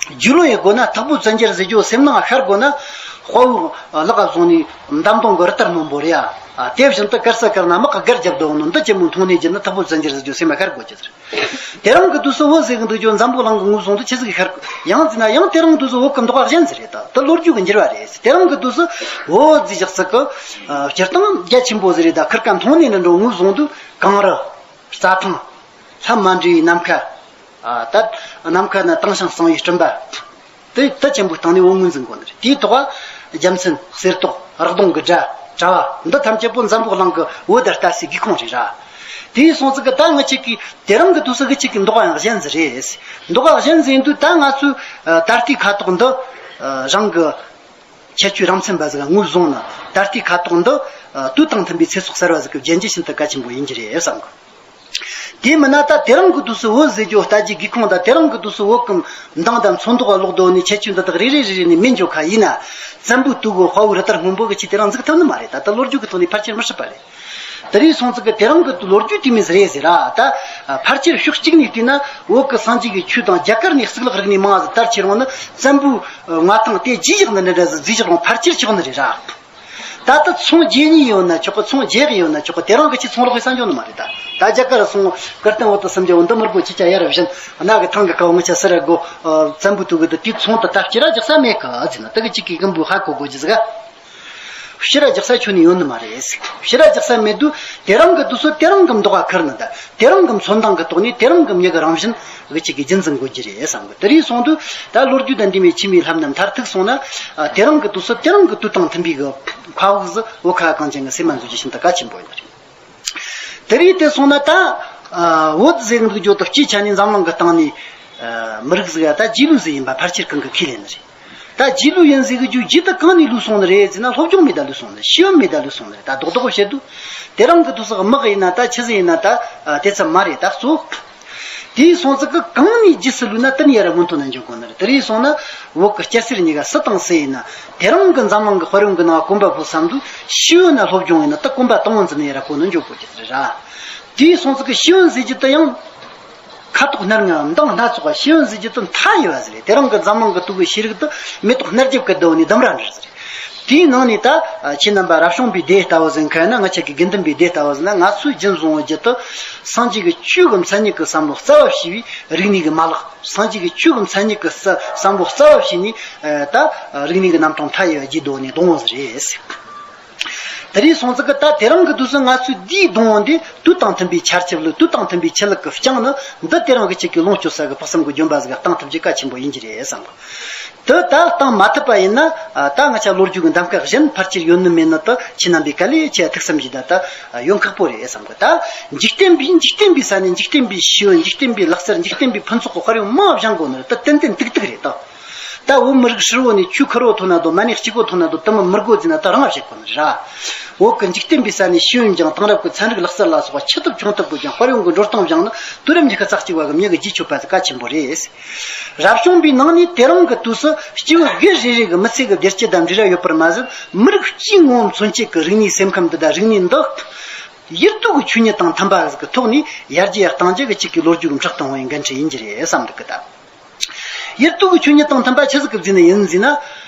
རྒྱུས་ལོན་ཡེད་དགོས་ན། ཐུ་བྷོད་བཙན་རྒྱལ་ཟེར་རྒྱུ་སེམས་ནང་ཤར་དགོས་ན། དཔའ་བོའི་ལག་བཟུང་ནས་འདམ་དོང་གི་རི་ལྟར་རྣོན་པོ་རེད་ཡ། དེ་བཞིན་དུ་དཀར་ས་དཀར་ན་དམག་གི་སྒར་རྒྱབ་དོ་ནོ། འདི་ཅན་མོ་མཐོང་ནས་བརྒྱུད་ན་ཐུ་བྷོད་བཙན་རྒྱལ་ཟེར་རྒྱུ་སེམས་ཤར་དགོས་ཀྱི་ཟེར། དེ་རིང་གི་དུས་སུ་བོད་ཟེར་གི་འདུག་རྒྱུ་འཛམ་བུ་གླིང་གི་ངོས་བཟུང་དུ་ཆི་ཟིག་ཤར་ཡང་ཟེར་ན། ཡང་དེ་རིང་དུས་སུ་བོད་གི་མདོག་གཞན་ཟིག་རེད། ད་དེ་ལོ་རྒྱུས་གི་འགྱུར་བ་རེད། དེ་རིང་གི་དུས་སུ་བོད་ཟེར་ཞིག་ཟིག་གི་སྤྱིར་བཏང་རྒྱ་ཆེན་པོ་ཟིག་རེད། ད་ཁིར་ཀ་མཐོང་ནས་ནི་འགྲོ་ངོས་བཟུང་དུས་གངས་རི། རྩྭ་ཐང་། ལྷ་མ་འདྲེ་བའི་ནམ་མཁའ། ད་ནམ་མཁའ་ན་དྭངས་ཤིང་གཙང་བའི་སྤྲིན་པ། དེ་དེ་ཆེན་པོའི་སྟེང་ནས་བོད་ངོས་འཛིན་དགོས་ནི་རེད། དེའི་ཐོག་རྒྱལ་མཚན། གསེར་ཏོག། རག་དུང་གི་སྒྲ། དྲ་བ། འདི་ཐམས་ཅད་པོ་འཛམ་བུ་གླིང་གི་བོད་དར་ལྟ་སའི་སྒེའུ་ཁུང་རེད་ར། དེའི་སོང་ཙི་གི་ད་ང་ཆེ་གི་དེ་རིང་གི་དུས་སུ་གི་ཆེ་གི་མདོག་ཡང་གཞན་ཟིག་རེད། མདོག་གཞན་ཟིག་ཡིན་དུས་ད་ང་ཚོའི་ད་ལྟའི་ཁ་དོག་འདི་རང་གི་ཁྱད་ཆོས་རང་མཚན་པ་ཟིག་ངོས་བཟུང་ན། ད་ལྟའི་ཁ་དོག་འདི་དུས་དང་མཐུན་པའི་ཚེ་སྲོག་གསར་བ་ཟིག་གི་རྒྱན་གྱི་ཤིན་ཏུ་གལ་ཆེན་པོ་ཡིན་གྱི་རེད་བསམ་གི། དེ་མིན་ན་ད་དེ་རིང་གི་དུས་སུ་བོད་ཟེར་རྒྱུ་ལྟ་རྒྱུའི་སྒེའུ་ཁུང་དང་། དེ་རིང་གི་དུས་སུ་བོད་ཀྱི་མདངས་དང་ཚོན་མདོག་ལོག་དོ་ནི་ཁྱད་ཆོས་འདི་དག་རེ་རེ་རེ་རེ་ནས་མེད་འཇོག་ཁ་ཡིན་ན། བཙན་པོའི་དུས་གི་དཔའ་བོའི་རུ་དར་སྔོན་པོ་གི་ཆེད་དེ་རིང་འཛུགས་ཐུབ་ནི་མ་རེད། ད་ལྟ་ལོ་རྒྱུས་ཀྱི་ཐོག་ནས་ཕལ་ཆེར་མི་སྲིད་པ་རེད། དེ་རིང་སོང་ཙི་གི་དེ་རིང་གི་ལོ་རྒྱུས་དེ་མོ་ཟིག་རེད་ཟེར་ར། ད་ཕལ་ཆེར་ཕྱོགས་གཅིག་ནས་བལྟས་ན། བོད་ཀྱི་སངས་རྒྱས་ཀྱི་ཆོས་དང་རྒྱ་གར་ནས་གཙུག་ལག་རིག་གནས་མང་ཟིག་དར་ཁྱེར་འོང་ནི། བཙན་པོའི་མངའ་ཐང་དེ་རྗེས་བཞག་ནི་འདྲ་འདྲ་ཟིག་རྫས་བཞག་རུང་ཕལ་ཆེར་ཆོག་ནི་རེད་ར། ད་ལྟ་ཚོང་རྒྱག་ནི་ཡོད་ན་ཆོག་གི། ཚོང་རྒྱག་གི་ཡོད་ན་ཆོག་གི། དེ་རིང་གི་ཆེད་ཚོང་རོགས་ཡེད་ས་འཇོག་ནི་མ་རེད། ད་ད་རྒྱ་གར་སོང་། ཀིརྟན་འོད་དུ་སུམ་བརྒྱ་འོ་འདི་མི་དགོས། ཁྱེད་ཅག་ཡར་བཞིན་གནའ་གི་ཐང་གི་ཁ་བ་ངི་ཆ་སི་ར་དགོ། བཙན་པོའི་དུས་གི་དུ་དེའི་ཚོང་དུ་ད་ཕྱི་ར་རྒྱག་ས་མེད་གི་ཟེར་ན། དེ་གི་གཅིག་གི་གི་འབུ་ཧ་གོ་དགོས་རྒྱུ་ཟིག་ག་ཕྱི་ར་རྒྱག་ས་ཁྱོན་ནས་ཡོད་ནི་མ་རེད། ཕྱི་ར་རྒྱག་ས་མེད་དུས་དེ་རིང་གི་དུས་སུ་དེ་རིང་གི་མདོག་ཁ་ཁུར་ནི། ད་དེ་རིང་གི་མཚོན་མདངས་གི་ཐོག་ནས་དེ་རིང་གི་མྱི་གི་རང་བཞིན་གི་ཆེད་ཀྱི་རྒྱུན་འཛིན་དགོས་རྒྱུ་རེད་བསམ་གི། དེ་རིང་སོང་དུས་ད་ལོ་རྒྱུས་དང་འདི་མོ་ཆི་མོ་ལྷབ་ན་མཐར་ཐུག་སོང་ན། དེ་རིང་གི་དུས་སུ་དེ་རིང་གི་དུས་དང་མཐུན་པའི་གི་མཁའ་དབུགས་ཟིག་བོད་ཁ་གངས་ཅན་གི་སེམས་མ་འཛུལ་རྒྱུ་ཤིན་ཏུ་གལ་ཆེན་པོ་ཡིན་པ་རེད། དེ་རིང་དེ་སོང་ན་ད་བོད་ཟེར་གི་འདུག་རྒྱུ་དུ་སྤྱིའི་ཆ་ནས་འཛམ་གླིང་གི་སྟེང་ནས་མི་རིགས་ཟིག་ཡ་ད་རྗེས་ལུས་ཟིག་ཡིན་པ་ཕལ་ཆེར་གང་གི་ཁས་ལེན་ནི་རེད། ད་རྗེས་ལུས་ཡིན་ཟེར་གི་རྒྱུ་རྗེས་དུ་གང་ནས་ལུས་སོང་ནི་རེད་ཟེར་ན། སློབ་སྦྱོང་མེད་ད་ལུས་སོང་ནི་རེད། ཤེས་ཡོན་མེད་ད་ལུས་སོང་ནི་རེད། ད་རྡོག་རྡོག་བཤད་དུས་དེ་རིང་གི་དུས་སུ་དམག་ཡིན་ན། ད་ཆི་ཟིག་ཡིན་ན་ད་དེ་ཙམ་མ་རེད། ད་གཙོ་དེའི་སོང་ཙི་གི་གང་ནས་རྗེས་སུ་ལུས་ན་དེ་ནས་ཡར་ར་སྔོན་ཐོན་ན་འཇུག་དགོས་ནི་རེད། དེ་རིང་སོང་ན་བོད་གི་སྐྱ་སེར་གཉིས་ཀ་སུ་དང་སུ་ཡིན་ན། དེ་རིང་གི་འཛམ་གླིང་གི་དཔལ་ཡོན་གི་ནང་གོམ་པ་སྤོ་བསམ་དུས་ཤེས་ཡོན་ན་སློབ་སྦྱོང་ཡིན་ན། ད་གོམ་པ་དང་པོ་འཛིན་ནས་ཡར་ར་གོ་ནས་འཇུག་དགོས་ཀྱི་རེད་ར། དེའི་སོང་ཙི་གི་ཤེས་ཡོན་ཟེར་རྒྱུ་དེ་ཡང་ཁ་དོག་སྣར་ངང་མདངས་སྣ་ཚོགས་པ། ཤེས་ཡོན་ཟེར་རྒྱུ་དེ་མཐའ་ཡས་པ་ཟིག་རེད། དེ་རིང་གི་འཛམ་གླིང་གི་དུས་ཀྱི་ཤེས་རིག་དེ་མེ་ཏོག་སྣར་རྒྱབ་ཀྱི་ཟླ་བ་ནས་ལྡུམ་ར་འདྲ་ཟིག་རེད། དེའི་ནང་ནས་ད་ཁྱེད་རྣམ་པ་རབ་བྱུང་པའི་སྡེ་ལྟ་བུ་ཟིག་ཁ་ན། ང་ཆ་གི་དགེ་འདུན་པའི་སྡེ་ལྟ་བུ་ཟིག་ན། ང་ཚོས་རྒྱུན་བཟུང་བའི་རྒྱུད་དུ་སངས་རྒྱས་ཀྱི་ཆོས་ཀྱི་མཚན་ཉིད་ཀྱི་བསམ་བློ་རྩ་བ་བྱས་པའི་རིག་གནས་ཀྱི་མ་ལག་སངས་རྒྱས་ཀྱི་ཆོས་ཀྱི་མཚན་ཉིད་ཀྱི་བསམ་བློ་རྩ་བ་བྱས་ནས། ད་རིག་གནས་ཀྱི་རྣམ་གྲངས་མཐའ་ཡས་པ་རྒྱས་འདུག་ནས་གདོང་བོ་ཟིག་རེད། དེ་རིང་སོང་ཙི་གི་ད་དེ་རིང་གི་དུས་སུ་ང་ཚོའི་འདིའི་གདོང་བོ་འདི་དུས་དང་མཐུན་པའི་ཆར་ཆུ་བླུགས། དུས་དང་མཐུན་པའི་ཆུ་ལུད་ཀྱིས་བསྐྱངས་ནི་འདི་དེ་རིང་གི་ཆེད་ཀྱི་ལོངས་སྤྱོད་ས་གི་དཔག་བསམ་གྱི་ལྗོན་པ་ཟིག་གཏང་ཐུབ་རྒྱུ་གལ་ཆེན་པོ་ཡིན་གྱི་རེད་བསམ་གི། དེ་ད་བཏང་མ་ཐུབ་པ་ཡིན་ན། ད་ང་ཆ་ལོ་རྒྱུས་ཀྱི་གདམ་ཀ་གཞན་ཕལ་ཆེར་ཡོད་ནི་མེད་ནི་དེ་ཁྱེད་རྣམ་པས་ག་ལེ་ཆེ་ཐུགས་བསམ་གྱིས་ད་ད་ཡོང་ཁག་པོ་རེད་བསམ་གི། ད་འཇིག་རྟེན་པའི་འཇིག་རྟེན་པའི་ས་ནས་འཇིག་རྟེན་པའི་ཤེས་ཡོན། འཇིག་རྟེན་པའི་ལག་རྩལ། འཇིག་རྟེན་པའི་ཕུན་ཚོགས་ཀྱི་དཔལ་ཡོན་མང་བ་སྦྱང་དགོས་ནི་རེད། ད་ཏན་ཏན་ཏིག་ཏིག་རེད་ད། ད་བོད་མི་རིགས་ཧྲིལ་བོ་ནས་ཆོས་ཁེར་བོ་ཐོན་ན་དོ། མ་ཎི་གཅིག་པོ་ཐོན་ན་དོ། དེ་མོ་མི་དགོས་ཟེར་ན་ད་རང་བཤད་དགོས་ནི་རེད། བོད་ཀྱི་འཇིག་རྟེན་པའི་ས་ནས་ཤེས་ཡོན་སྦྱང་། དེང་རབས་ཀྱི་ཚན་རིག་ལག་རྩལ་ལ་སོགས་པ་ཆེ་ཐུབ་ཆུང་ཐུབ་ཀྱི་སྦྱང་། དཔལ་ཡོན་གྱི་འགྲོ་སྟངས་སྦྱང་ནི་དུས་རབས་ཉི་ཤུ་རྩ་གཅིག་པ་གི་མྱི་གི་རྗེས་ཆོད་པ་ཟིག་གལ་ཆེན་པོ་རེད། རབ་བྱུང་པའི་ནང་ནས་དེ་རིང་གི་དུས་སུ་སྐྱེ་བོ་སྒེར་རེ་རེ་གི་མི་ཚེ་གི་བདེ་སྐྱིད་དང་འབྲེལ་བ་ཡོད་པར་མ་ཟད། མི་རིགས་སྤྱིའི་ངོ་བོ་མཚོན་བྱེད་ཀྱི་རིག་གནས་སེམས་ཁམས་འདི་དང་རིག་གནས་འདི་ཡིད་སྡུག་གི་ཆོས་ཉིད་དང་མཐུན་པ་ཟིག་གི་ཐོག་ནས་ཡར་རྒྱས་གཏང་རྒྱུ་གི་ཆེད་ཀྱི་ལོ་རྒྱུས་ཀྱི་འཕྲོ་གཏོང་བའི་འགན་འཁྲི་ཡིན་གྱི་རེད་བསམ་འདུག་གི། ད་ཡིད་སྡུག་གི་ཆོས་ཉིད་དང་མཐུན་པ་ཆི་ཟིག་གི་བརྩིས་ནས་ཡིན་ཟེར་ན།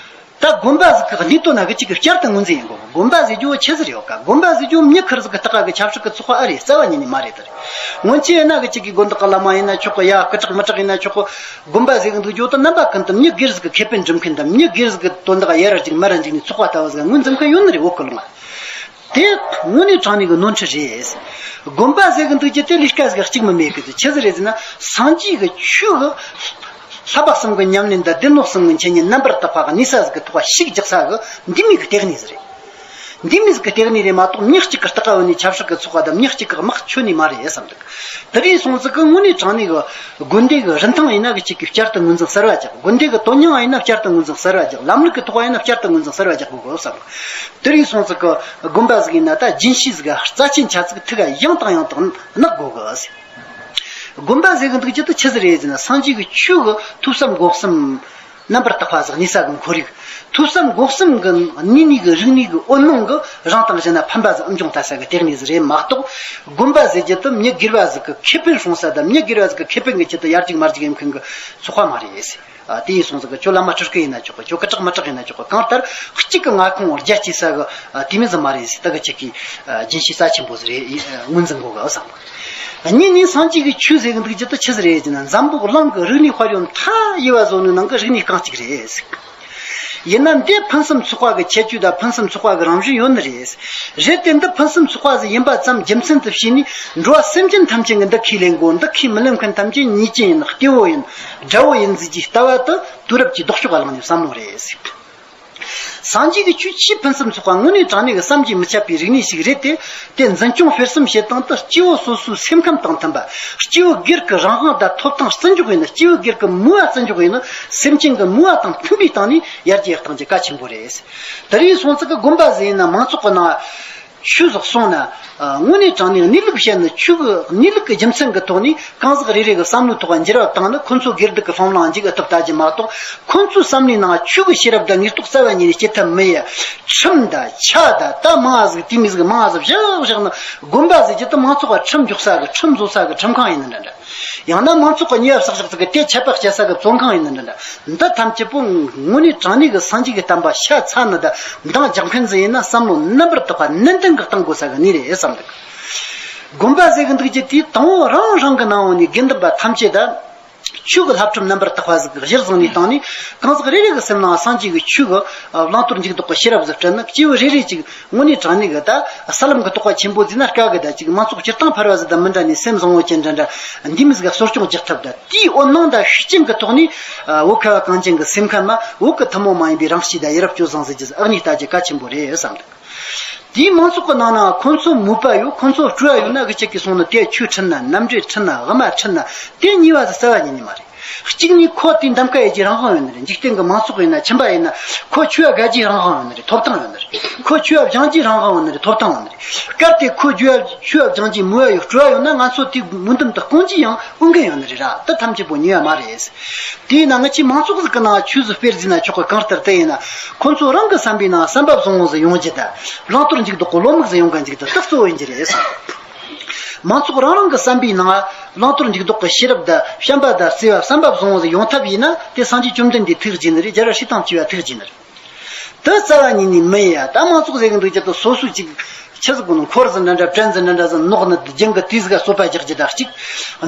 ད་དགོན་པ་ཟིག་གི་སྣེ་སྟོན་ན་གི་གཅིག་གི་བསྐྱར་དུ་ངོས་འཛིན་ཡིན་དགོས། དགོན་པ་ཟེར་རྒྱུ་ཆི་ཟིག་ཡོད་ཀ་དགོན་པ་ཟེར་རྒྱུ་མྱི་ཁེར་ཟིག་གི་ལྟག་ག་གི་ཆབ་སྲིད་ཀྱི་ཚོགས་པ་ཨེ་རེད། རྩ་བ་ཉིད་ནས་མ་རེད། དེ་རེད། སྔོན་ཆད་ཡིན་ན་གི་གཅིག་གི་དགོན་བདག་གི་བླ་མ་ཡིན་ན་ཆོག་གི། ཡ་སྐུ་དྲག་མི་དྲག་ཡིན་ན་ཆོག་གི། དགོན་པ་ཟེར་གི་འདུག་རྒྱུ་དེ་རྣམ་པ་ཀུན་ཏུ་མྱི་སྒེར་ཟིག་གི་ཁེ་ཕན་སྒྲུབ་མཁན་དང་། མྱི་སྒེར་ཟིག་གི་དོན་དག་ཡར་ར་འཇུག་མར་ར་འཇུག་ནས་ཚོགས་པ་ལྟ་བུ་ཟིག་ངོས་འཛིན་མཁན་ཡོད་ནི་རེད། བོད་ཀྱི་ལུང་བ། དེ་དངོས་གནས་དྲང་གནས་ཀྱི་ནོར་འཁྲུལ་རེད། དགོན་པ་ཟེར་གི་འདུག་རྒྱུ་དེ་ལས་ཀ་ཟིག་གཅིག་མིན་མེད་གི། དེ་ཆི་ཟིག་རེད་ཟེར་ན། སངས་རྒྱས་ཀྱི་ཆོས་ཀྱི་བསླབ་པ་གསུམ་གྱི་ཉམས་ལེན་དང་སྡེ་སྣོད་གསུམ་གྱི་འཆད་ཉན་རྣམ་པར་དག་པ་གི་གནས་ས་ཟིག་གི་ཐོག་ཞིག་རྒྱག་ས་གི་འདི་མོ་གི་ལྟེ་གནས་ཟིག་རེད། འདི་མི་ཟིག་གི་སྟེགས་ནས་རེད་མ་གཏོགས། མྱི་གཅིག་གི་སྟག་ག་བུད་ནས་ཆབ་སྲིད་ཀྱི་ཚོགས་པ་དང་མྱི་གཅིག་གི་དམག་ཁྱོན་ནས་མ་རེད་བསམ་འདུག་དེ་རིང་སོང་ཙི་གི་དངོས་གནས་དྲང་གནས་གི་དགོན་སྡེ་གི་རིན་ཐང་ཡིན་ན་གི་གཅིག་གི་བསྐྱར་དུ་ངོས་འཛིན་གསར་བ་རྒྱག་དགོན་སྡེ་གི་དོན་སྙིང་ཡིན་ན་བསྐྱར་དུ་ངོས་འཛིན་གསར་བ་རྒྱག་ལམ་ལུགས་ཀྱི་ཐོག་ཡིན་ན་བསྐྱར་དུ་ངོས་འཛིན་གསར་བ་རྒྱག་དགོས་གི་བསམ། དེ་རིང་སོང་ཙི་གི་དགོན་པ་ཟིག་ཡིན་ན་ད་རྒྱུན་ཤེས་ཟིག་ག་རྩ་ཆེན་ཆ་ཙིག་ཐུག་ག་ཡང་དང་ཡང་དང་བརྣག་དགོས་གི། དགོན་པ་ཟེར་གི་འདུག་རྒྱུ་དེ་ཆི་ཟིག་རེད་ཟེར་ན། སངས་རྒྱས་ཀྱི་ཆོས་གི་ཐོས་བསམ་སྒོམ་གསུམ་རྣམ་པར་དག་པ་ཟིག་གནས་ས་གི་ཁོར་ཡུག་ཐོས་བསམ་སྒོམ་གསུམ་གི་གནས་ནས་གི་རིག་གནས་གི་འོད་སྣང་གི་རང་དང་གཞན་ན་ཕན་པ་ཟིག་འབྱུང་ལྟ་ས་གི་སྟེགས་གནས་ཟིག་རེད་མ་གཏོགས། དགོན་པ་ཟེར་རྒྱུ་དེ་མྱི་སྒེར་བ་ཟིག་གི་ཁེ་ཕན་སྲུང་ས་དང་མྱི་སྒེར་བ་ཟིག་གི་ཁེ་ཕན་གི་ཆེད་དུ་ཡར་རྒྱུག་མར་རྒྱུག་ཡེད་མཁན་གི་ཚོགས་པ་མ་རེད་ཟེར། ཨ། དེ་ཡིན་སོང་ཙང་གི་ཁྱོད་བླ་མ་སྤྲུལ་སྐུ་ཡིན་ན་ཆོག་གི། ཁྱོད་སྐུ་དྲག་མི་དྲག་ཡིན་ན་ཆོག་གི། གང་ལྟར་གཅིག་གི་མངའ་ཁོངས་རྒྱ་སྐྱེད་ས་གི། ཨ། དེ་མིན་ཟིག་མ་རེད་ཟེར། ད་གི་ཅིག་གི། ཨ། རྒྱུན་ཤེས་རྩ་ཆེན་པོ་ཟིག་རེད། ཨ། ངོས་འཛིན་དགོས་གི་བསམ། གཉིས་ནས་སངས་རྒྱས་ཀྱི་ཆོས་ཟེར་གི་འདུག་རྒྱུ་དེ་ཆི་ཟིག་རེད་ཟེར་ན། འཛམ་བུ་གླིང་གི་རིག་གནས་དཔལ་ཡོན་མཐའ་ཡས་པ་བཟོ་ནི་ནང་གི་རིག་གནས་རྐང་གཅིག་རེད་ཟེར། ཡིན་ན་འདི་ཕུན་སུམ་ཚོགས་པ་གི་ཁྱད་ཆོས་དང་ཕུན་སུམ་ཚོགས་པ་གི་རང་བཞིན་ཡོད་ནི་རེད། རེད་དེ་འདི་ཕུན་སུམ་ཚོགས་པ་ཟིག་ཡིན་པ་ཙམ་རྒྱུ་མཚན་དུ་བྱས་ནས། འགྲོ་བ་སེམས་ཅན་ཐམས་ཅད་ཀྱིས་འདི་ཁས་ལེན་དགོས། འདི་ཁས་མི་ལེན་མཁན་ཐམས་ཅད་ཉེས་ཅན་ཡིན། སྐྱེ་བོ་ཡིན། དགྲ་བོ་ཡིན་ཟེར་གྱི་ལྟ་བ་དེ་དུས་རབས་ཀྱི་ལྡོག་ཕྱོགས་ལ་ལངས་ནས་བསམ་བློ་རེད་ཟེར། སངས་རྒྱས་ཀྱི་ཆོས་ཆེས་ཕུན་སུམ་ཚོགས་པ། དངོས་གནས་དྲང་གནས་ཀྱི་བསམ་གྱིས་མི་ཁྱབ་པའི་རིག་གནས་ཤིག་རེད་དེ། དེ་འཛིན་སྐྱོང་སྤེལ་གསུམ་བྱེད་སྟངས་དེ་སྐྱེ་བོ་སོ་སོའི་སེམས་ཁམས་དང་མཐུན་པ། སྐྱེ་བོ་སྒེར་གྱི་རང་དབང་དང་ཐོབ་ཐང་བརྩི་འཇོག་ཡིན་ན། སྐྱེ་བོ་སྒེར་གྱི་མོས་པ་བརྩི་འཇོག་ཡིན་ན། སེམས་ཅན་གྱི་མོས་པ་དང་མཐུན་པའི་སྟེང་ནས་ཡར་རྒྱས་གཏང་རྒྱུ་གལ་ཆེན་པོ་རེད། དེ་རིང་སོང་ཙི་གི་དགོན་པ་ཟིག་ཡིན་ན་མང་ཚོགས་ཀྱི་ནང་ཆོས་ཟིག་གསུངས་ན། ཨ། དངོས་གནས་དྲང་གནས་གནས་ལུགས་བཤད་ན། ཆོས་ཀྱི་གནས་ལུགས་ཀྱི་རྒྱུ་མཚན་གྱི་ཐོག་ནས་གང་ཟག་རེ་རེ་གི་བསམ་བློའི་ཐོག་འགྱུར་བ་བཏང་ན། ཁོ་ཚོ་སྒེར་སྡུག་གི་ཕམ་ལའང་འཇིགས་ཨེ་ཐུབ་ལྟ་རྒྱུ་མ་གཏོགས། ཁོ་ཚོའི་བསམ་བློའི་ནང་ཆོས་ཀྱི་ཤེས་རབ་དང་ངེས་རྟོགས་རྩ་བ་ཉིད་ནས་སྐྱེ་ཐབས་མེད་ཡ། ཁྲིམས་དང་ཆ་དང་ད་མང་ང་ཟིག་དེ་མོ་ཟིག་མང་ང་ཟིག་བཞག་བཞག་ན། དགོན་པ་ཟེར་རྒྱུ་དེ་མང་ཚོགས་ཀྱི་ཁྲིམས་འཇོག་ས་གི། ཁྲིམས་བཟོ་ས་གི་ཁྲིམས་ཁང་ཡིན་ན་འདྲ་འདྲ། ཡང་ན་མང་ཚོགས་ཀྱི་ཉེས་པ་བསགས་བཞག་ས་གི་དེ་ཆད་པ་བཅད་ས་གི་བཙོན་ཁང་ཡིན་ན་འདྲ་འདྲ། འདི་ཐམས་ཅད་པོ་དངོས་གནས་དྲང་གནས་ཀྱི་སངས་རྒྱས་ཀྱི་བསྟན་པ་ཤ་ཚ་ནི་དང་འདང་རྒྱག་མཁན་ཟིག་ཡིན་ན། བསམ་བློ་རྣམ་པར་དག་པ་ནན་ཏན་གྱིས་གཏང་དགོས་ས་གི་གནས་རེད་བསམ་འདུག་དགོན་པ་ཟེར་གི་འདུག་རྒྱུ་དེ་དང་པོ་རང་རང་གི་ནང་ནས་དགེ་འདུན་པ་ཐམས་ཅད་དང་། ཆོས་ཀྱི་བསླབ་ཁྲིམས་རྣམ་པར་དག་པ་ཟིག་གི་གཞིར་བཟུང་ནས་བཏང་ནས། གང་ཟག་རེ་རེ་གི་སེམས་ནང་སངས་རྒྱས་ཀྱི་ཆོས་ཀྱི་བླང་དོར་འཇུག་ལྡོག་གི་ཤེས་རབ་ཟིག་སྤྲད་ན། སྐྱེ་བོ་རེ་རེ་ཅིག་དངོས་གནས་དྲང་གནས་ཀྱི་ད་ས་ལམ་གྱི་རྟོགས་པ་ཆེན་པོ་ཟིག་ན་དཀའ་གི། ད་ཅིག་མང་ཚོགས་སྤྱིར་བཏང་ཕལ་བ་ཟིག་དང་མི་འདྲ་ནས་སེམས་བཟང་བོ་ཅན་འདྲ་འདྲ་འདི་མོ་ཟིག་ག་གསོ་སྐྱོང་རྒྱག་ཐབས་དང་། དེའི་འོད་སྣང་དང་ཤུགས་རྐྱེན་གྱི་ཐོག་ནས། ཨ། བོད་ཁ་བ་གངས་ཅན་གྱི་སེམས་ཁམས་མ་བོད་ཀྱི་ཐུན་མོང་མ་ཡིན་པའི་རང་གཤིས་དང་ཡ་རབས་སྤྱོད་བཟང་ཟེར་རྒྱུ་ཟིག་ཨ་ནི་ལྟ་རྒྱུ་གལ་ཆེན་པོ་རེད་བསམ་འདུག་དེའི་མང་ཚོགས་ཀྱི་ནང་ན་ཁོ་ཚོ་མོས་པ་ཡོད། ཁོ་ཚོ་སྤྲོ་བ་ཡོད་ན། གི་ཅིག་གིས་སོང་ན་དེ་ཆོས་ཁྲིད་ན། རྣམ་འགྲེལ་ཁྲིད་ན། དབུ་མ་ཁྲིད་ན། དེ་ཉེས་པ་ཟིག་རྩ་བ་ཉིད་ནས་མ་རེད། གཅིག་ནས་ཁོ་དེ་འདེམས་ཀ་ཡེད་རྒྱུའི་རང་དབང་ཡོད་ནི་རེད། འཇིག་རྟེན་གྱི་མང་ཚོགས་ཡིན་ན། ཁྱིམ་པ་ཡིན་ན། ཁོ་ཆོས་པ་དགའ་རྒྱུའི་རང་དབང་ཡོད་ནི་རེད། ཐོབ་ཐང་ཡོད་ནི་རེད། ཁོ་ཆོས་པ་སྦྱང་རྒྱུའི་རང་དབང་ཡོད་ནི་རེད། ཐོབ་ཐང་ཡོད་ནི་རེད། གལ་ཏེ་ཁོ་ཆོས་པ་ཆོས་པ་སྦྱང་རྒྱུའི་མོས་པ་ཡོད། སྤྲོ་བ་ཡོད་ན། ང་ཚོ་དེ་སྨོན་འདུན་དུ་སྐོང་རྒྱུའི་ཡང་འོས་འགན་ཡོད་ནི་རེད་ར། དེ་ཐམས་ཅད་པོ་ཉེས་པ་མ་རེད། དེས་ན་ང་ཆོས་མང་ཚོགས་ཟིག་གི་ནང་ཆོས་ཟིག་སྤེལ་ཟིན་ན་ཆོག་གི། གང་ལྟར་དེ་ཡིན་ན་ཁོ་ཚོ་རང་གི་བསམ་པའི་ནང་བསམ་པ་བཟང་བོ་ཟིག་ཡོང་རྒྱུ་དང་། བླང་དོར་འཇུག་ལྡོག་གི་བློ་མིག་ཟིག་ཡོང་གི་འཇུག་དང་། དེ་གཙོ་བོ་ཡིན་རྒྱུ་རེད་བསམ། མང་ཚོགས་རང་རང་གི་བསམ་པའི་ནང་བླང་དོར་འཇུག་ལྡོག་གི་ཤེས་རབ་དང་བྱམས་པ་དང་བརྩེ་བ། བསམ་པ་བཟང་བོ་ཟིག་ཡོང་ཐབས་ཡིན་ན། དེ་སངས་རྒྱས་བཅོམ་ལྡན་འདས་ཐུགས་རྗེ་ནི་རེད། རྒྱལ་བ་སྲས་དང་བཅས་པ་ཐུགས་རྗེ་ནི་རེད། དེ་རྩ་བ་ཉིད་ནས་མི་ཡ། ད་མང་ཚོགས་ཟེར་གི་འདུག་རྒྱུ་དེ་སོ་སོའི་ཅིག་ཆི་ཟིག་གོ་ནོ། འཁོར་ཟིག་འདྲ་འདྲ། བྲན་ཟིག་འདྲ་འདྲ་ཟིག་ནོག་ནི་རྒྱུན་གི་དུས་ཟིག་ག་གསོད་པ་རྒྱག་རྒྱུ་དང་གཅིག།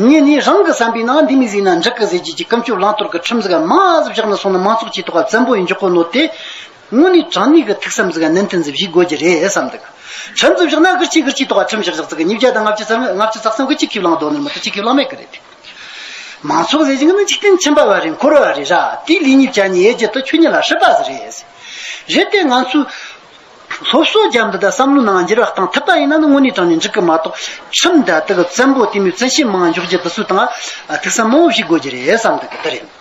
གཉིས་ནས་རང་གི་བསམ་པའི་ནང་འདི་མོ་ཟིག་ན་འགྲིག་གི་ཟེར་རྒྱུ་ཅིག་ཀུན་སྤྱོད་བླང་དོར་གི་ཁྲིམས་ཟིག་ག་མང་ཟིག་བཞག་ནས་སོང་ན། མང་ཚོགས་ཀྱི་ཐོག་ག་བཙན་པོ་ཡིན་འཇོག་གོ་ནོ་དེ། དངོས་གནས་དྲང་གནས་ཀྱི་ཐུགས་བསམ་ཟིག་ག་ནན་ཏན་ཟིག་བཞེས་དགོས་རྒྱུ་རེད་བསམ་འདུག་ཁྲིམས་ཟིག་བཞག་ན་གི་ཅིག་གི་ཅིག་ཐོག་ག་ཁྲིམས་བཞག་བཞག་ཟིག་གི། ཉིས་བརྒྱ་དང་ལྔ་བཅུ་ཙམ། ལྔ་བཅུ་རྩ་གསུམ་གི་ཅིག་ཁས་བླངས་འདོད་ནི་མི་དེ་ཅིག་ཁས་བླངས་མེད་གི་རེད། མང་ཚོགས་ཟེར་རྒྱུ་ནི་འཇིག་རྟེན་ཁྱིམ་པ་བ་རེད། འཁོར་བ་རེད་ར། དེའི་ལས་ཉེས་བྱ་ཉེས་ཡེད་རྒྱུ་དེ་ཆོས་ཉིད་ལ་སྲིད་པ་ཟིག་རེད། རེད་དེ་ང་ཚོས་སློབ་གསོ་རྒྱབ་འདི་དང་བསམ་བློའི་ནང་འགྱུར་བ་བཏང་ཐུབ་པ་ཡིན་ན་ནི་དངོས་གནས་དྲང་གནས་འགྲིག་གི་མ་གཏོགས། ཁྲིམས་དང་དེ་གི་བཙན་པོ་དེ་མོའི་བཙན་ཤེད་མང་འཇོག་རྒྱུ་དེ་ཚོའི་སྟེང་ཐུགས་བསམ་མང་བོ་བཞེས་དགོས་རྒྱུ་རེད་བསམ་འདུག་གི། དེ་རེད།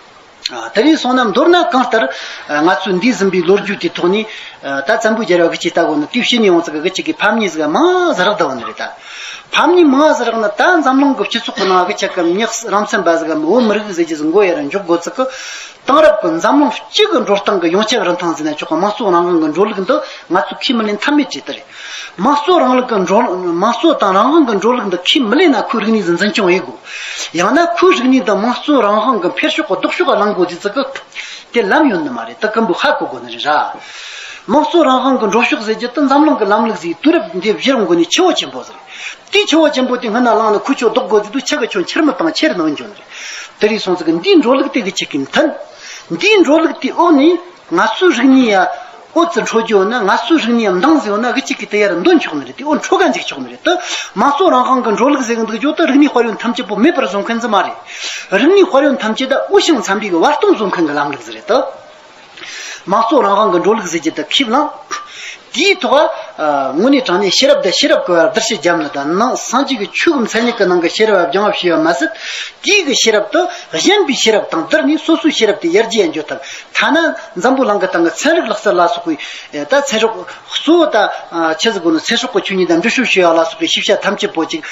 ཨ། དེ་རིང་སོང་ན་མདོར་ན་གང་ལྟར། ཨ། ང་ཚོས་འདས་ཟིན་པའི་ལོ་རྒྱུས་དེའི་ཐོག་ནས། ཨ། ད་བཙན་པོའི་རྒྱལ་བ་གི་ཅིག་ལྟ་གོ་ནི་དེའི་ཕྱི་ནས་ཡོང་ཙི་གི་གི་ཅིག་གི་ཕམ་ཉེས་ཟིག་མང་ཟིག་རག་བསྡད་ཡོད་ནི་རེད་ད། ཕམ་ཉེས་མང་ཟིག་རག་ན་ད་འཛམ་གླིང་གི་སྤྱི་ཚོགས་ཀྱི་ནང་གི་ཅིག་གི་མྱི་རང་མཚན་པ་ཟིག་གམ་བོད་མི་རིགས་ཟེར་རྒྱུ་ཟིག་མགོ་ཡར་འཇོག་དགོས་ཙི་གི། དེང་རབས་ཀྱི་འཛམ་གླིང་སྤྱི་གི་འགྲོ་སྟངས་ཀྱི་ཡོངས་ཁྱབ་རིན་ཐང་ཟེར་ན་ཆོག་གི། དམངས་གཙོ་རང་དབང་གི་འགྲོ་ལུགས་འདི་ང་ཚོས་ཁས་མི་ལེན་ཐབས་མེད་ཅིག་དེ་རེད། དམངས་གཙོ་རིང་ལུགས་ཀྱི་འགྲོ། དམངས་གཙོ་དང་རང་དབང་གི་འགྲོ་ལུགས་འདི་ཁས་མི་ལེན་ན་ཁོའི་རིག་གནས་ཟིག་འཛིན་སྐྱོང་ཡེད་དགོས། ཡང་ན་ཁོའི་རིག་གནས་འདི་དམངས་གཙོ་རང་དབང་གི་འཕེལ་ཕྱོགས་ཀྱི་ལྡོག་ཕྱོགས་ལ་ལངས་དགོས་ཟེར་ཙི་གི། དེ་ལམ་ཡོད་ནི་མ་རེད། དེ་ཀུན་པོས་ཧ་གོ་དགོས་ནི་རེད་ར། དམངས་གཙོ་རང་དབང་གི་འགྲོ་ཕྱོགས་ཟེར་རྒྱུ་དེ་འཛམ་གླིང་གི་ལམ་ལུགས་ཟིག་དུས་རབས་འདིའི་གཞི་རིམ་འགོ་ནས་ཆེ་བོ་ཆེན་པོ་ཟིག་རེད། དེའི་ཆེ་བོ་ཆེན་པོ་དེ་སྔོན་ན་བླངས་ནས་ཁོ་ཆོ་ལྡོག་དགོས་ཟེར་དུས་ཆི་གི་ཆོ་འཆར་མི་བཏང་ཁྱེར་ནང་འཇོག་ནི་རེད། དེ་རིང་སོང་ཙི་གི་འདིའི་འགྲོ་ལུགས་དེ་གི་ཆི་གི་མཐུན། འདིའི་འགྲོ་ལུགས་དེའི་འོག་ནས། ང་ཚོའི་རིག་གནས་ཡ་འོད་ཙི་འཕྲོ་རྒྱུ་ཡོད་ན། ང་ཚོའི་རིག་གནས་ཡ་འདང་ཟིག་ཡོད་ན། གི་ཅིག་གིས་དེ་ཡར་འདོན་ཆོག་ནི་རེད། དེ་འོ་འཕྲོ་ག་འཇུག་ཆོག་ནི་རེད། དེ་དམངས་གཙོ་རང་དབང་གི་འགྲོ་ལུགས་ཟེར་གི་འདུག་རྒྱུ་དེ་རིག་གནས་དཔལ་ཡོན་ཐམས་ཅད་པོ་མེད་པར་བཟོ་མཁན་ཟིག་མ་རེད། རིག་གནས་དཔལ་ཡོན་ཐམས་ཅད་ད་དབུལ་ཞིང་འཚམ་པའི་གི་བར་སྟོང་བཟོ་མཁན་གི་ལམ་ལུགས་ཟིག་རེད། དེ་དམངས་གཙོ་རང་དབང་གི་འགྲོ་ལུགས་ཟེར་རྒྱུ་དེ་ཁས་བླངས། དེའི་ཐོག་ དངོས་གནས་དྲང་གནས་ཤེས་རབ་དང་ཤེས་རབ་ཀྱི་བར་བསྡུར་ཞིབ་བརྒྱབ་ནི་དང་ནང་སངས་རྒྱས་ཀྱི་ཆོས་ཀྱི་མཚན་ཉིད་ཀྱི་ནང་གི་ཤེས་རབ་སྦྱང་བ་བྱས་པ་མ་ཟད། དེའི་གི་ཤེས་རབ་དུ་གཞན་པའི་ཤེས་རབ་དང་བསྡུར་ནས་སོ་སོའི་ཤེས་རབ་དེ་ཡར་རྒྱས་ཡང་འགྱོ་ཐབས། ཐ་ན་འཛམ་བུ་གླིང་གི་སྟེང་གི་ཚན་རིག་ལག་རྩལ་ལ་སོགས་པའི་ད་ཚན་སྲོག་གཙོ་བོ་ད་ཆི་ཟིག་གོ་ནི་ཚེ་སྲོག་གི་ཆོས་ཉིད་དང་འགྲུལ་བཞུད་བྱེད་ཡག་ལ་སོགས་པའི་ཤེས་བྱ་ཐམས་ཅད་པོ་ཅིག་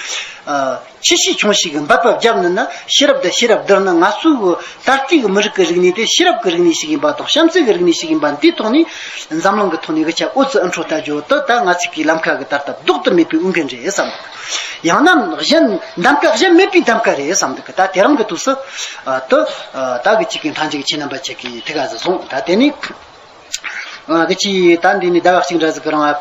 ཆེ་ཤས་ཆུང་ཤས་ཀྱི་འབད་པ་བརྒྱབ་ནི་ན། ཤེས་རབ་དང་ཤེས་རབ་བསྡུར་ན་ང་ཚོའི་གི་ད་ལྟའི་གི་མི་རིགས་ཀྱི་རིག་གནས་དེ་ཤེས་རབ་ཀྱི་རིག་གནས་ཤིག་ཡིན་པ་དང་། བྱམས་བརྩེ་གི་རིག་གནས་ཤིག་ཡིན་པ་འདིའི་ཐོག་ནས་འཛམ་གླིང་གི་ཐོག་ནས་གི་ཆ་འོད་ཙི་ཨེ་འཕྲོ་ལྟ་རྒྱུ་དེ་ད་ང་ཚོའི་གི་ལམ་ཁ་གི་ད་ལྟ་ལྡོག་ཏུ་མེད་པའི་འོས་འགན་རེད་བསམ་འདུག་ཡང་ན་གཞན་གདམ་ཀ་གཞན་མེད་པའི་གདམ་ཀ་རེད་བསམ་འདུག་ད་དེ་རིང་གི་དུས་སུ་དུ་ད་གི་ཅིག་གི་མཐའ་མཇུག་ཁྱེད་རྣམ་པ་ཅིག་གི་ཐུགས་ཁ་ཟིག་བཟུང་། ད་དེ་ནས། ཨ་གི་ཅི་ད་འདི་ནི་ཟླ་བ་གཅིག་འདྲ་ཟིག་གི་རིང་ཨ་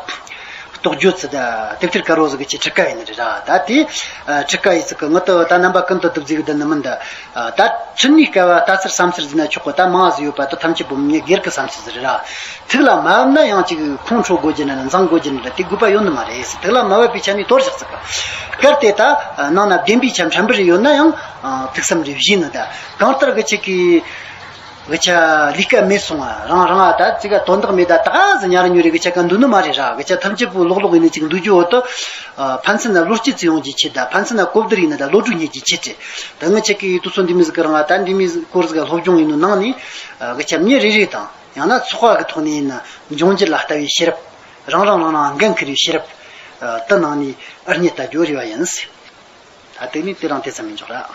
རྟོགས་བརྗོད་ཚུལ་ད་དེབ་ཐེར་དཀར་པོ་ཟིག་གི་ཅི་ཁྲིད་ཀ་ཡིན་ནི་རེད་ར། ད་དེ་ཨ་ཁྲིད་ཀ་ཡིན་ཟིག་གི་ངི་ཏོ་ད་རྣམ་པ་ཀུན་ཏུ་སྡུག་ཟིག་གི་འདི་ནི་མིན་ད། ཨ་ད་ཁྲིད་ནི་སྐབས་ལྟ་ཚུལ་བསམ་ཚུལ་ཟིན་ན་ཆོག་གི། ད་མང་ཟིག་ཡོད་པ་ད་ཐམས་ཅད་པོ་མི་སྒེར་གི་བསམ་ཚུལ་ཟིག་རེད་ར། ཐུགས་ལ་མ་བབས་ན་ཡང་ཅིག་ཁོང་ཁྲོ་དགོས་རྒྱུ་ན་འཛིང་དགོས་རྒྱུ་ན་ད་དེ་དགོས་པ་ཡོད་ནི་མ་རེད། ཐུགས་ལ་མ་བབས་པའི་ཆ་ནས་དོར་བཞག་ཟིག་གི། གལ་ཏེ་ད་ནང་ན་བདེན་པའི་ཆ་ཕྲན་བུ་རེ་ཡོད་ན་ཡང་ཐུགས་བསམ་རེ་བཞེས་ནི་ད། གང་ལྟར་གི་ཅིག་གི་གི་ཆ་ལས་ཀ་མེད་སོང་ང་། རང་རང་ཨ་ད་ཅིག་ག་དོན་དག་མེད་ད་ད་ག་ཟི་ཉར་ཉོ་རེ་གི་ཆ་ག་འདུག་ནི་མ་རེད་ར། གི་ཆ་ཐམས་ཅད་པོ་ལོག་ལོག་ཡིན་ནི་ཅིག་འདུག་རྒྱུ་འོ་དོ། ཕན་ཚུན་ན་བློ་སྐྱེད་ཚུལ་ཡོང་རྒྱུའི་ཆེད་ད། ཕན་ཚུན་ན་གོ་བསྡུར་ཡིན་ན་ད་བློ་གྲོས་རྙེད་རྒྱུའི་ཆེད་ཅེ། ད་ངི་ཆ་གི་དུས་ཚོད་འདི་མི་ཟིག་གི་རང་ཨ་ད་འདི་མི་ཟིག་སྐོར་ཟིག་ག་སློབ་སྦྱོང་ཡིན་ནོ་ནང་ནས་གི་ཆ་མྱི་རེ་རེ་དང་ཡང་ན་ཚོགས་པ་གི་ཐོག་ནས་ཡིན་ན་འབྱུང་འགྱུར་ལ་ལྟ་བའི་ཤེས་རབ་རང་རང་རང་རང་འགན་འཁུར་བའི་ཤེས་རབ་དུ་ནང་ནས་ཨར་རྙེད་ལྟ་རྒྱུ་རེ་བ་ཡིན། ད་དེ་ནས་དེ་རང་དེ་ཙམ་མི་འཇོག་ར།